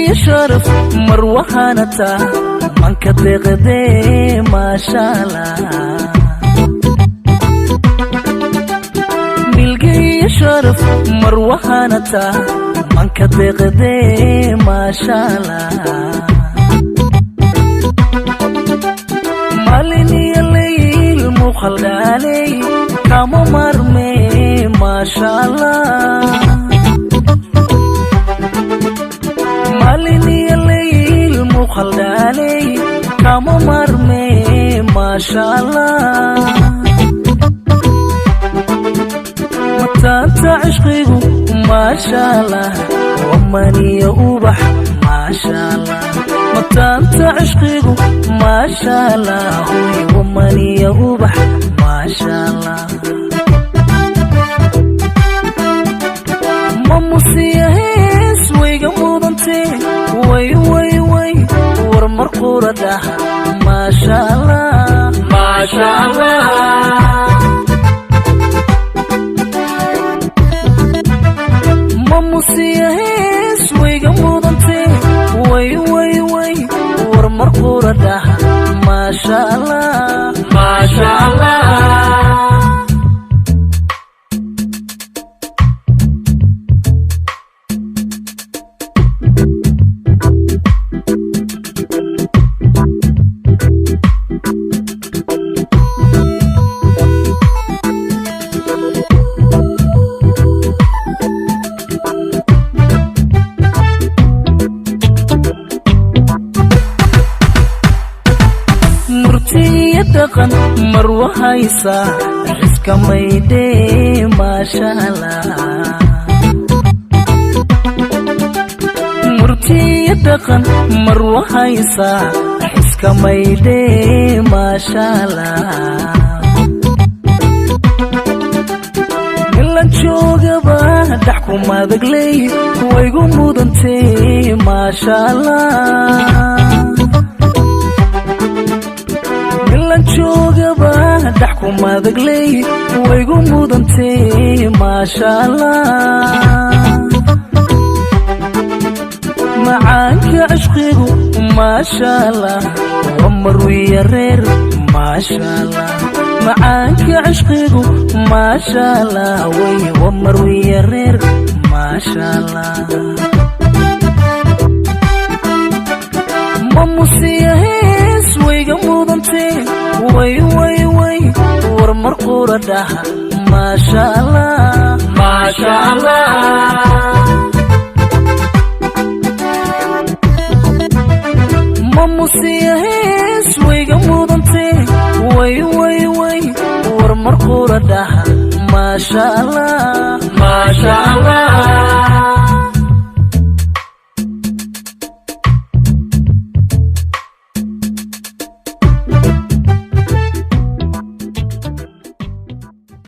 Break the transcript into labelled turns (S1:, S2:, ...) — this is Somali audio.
S1: Milgiyo sharaf marwahanata manka deeqdee, maashaalla. Milgiyo sharaf marwahanata manka deeqdee, maashaalla. Maalin iyo layl muuqaldhaaley kama marmee, maashaalla. Maalin iyo layl muuqaldhaaley kama marmee, maashaalla. Mataanta cishqigu, maashaalla, wamaniyo ubax, maashaalla. Mataanta cishqigu, maashaalla, huy, wamaniyo ubax, maashaalla. Mamusiya hees wayga mudantee, way way way, war mar qura dhaha, maashaalla, maashaalla. Mamusiya hees wayga mudantee, way way way, war mar qura dhaha, maashaalla, maashaalla. Murtiyo dhaqan marwa haysa xiska maydhee, maashaalla. Murtiyo dhaqan marwa haysa xiska maydhee, maashaalla. Milan joogaba dhax kumadagley waygu mudantee, maashaalla. Milan joogaba dhax kumadagley waygu mudantee, maashaalla. Macaanka cishqigu, maashaalla, waa marwiya reer, maashaalla. Macaanka cishqigu, maashaalla, way, waa marwiya reer, maashaalla. Mamusiya hees wayga mudantee, way way way, war mar qura dhaha, maashaalla, maashaalla. Mamusiya hees wayga mudantee, way way way, war mar qura dhaha, maashaalla, maashaalla.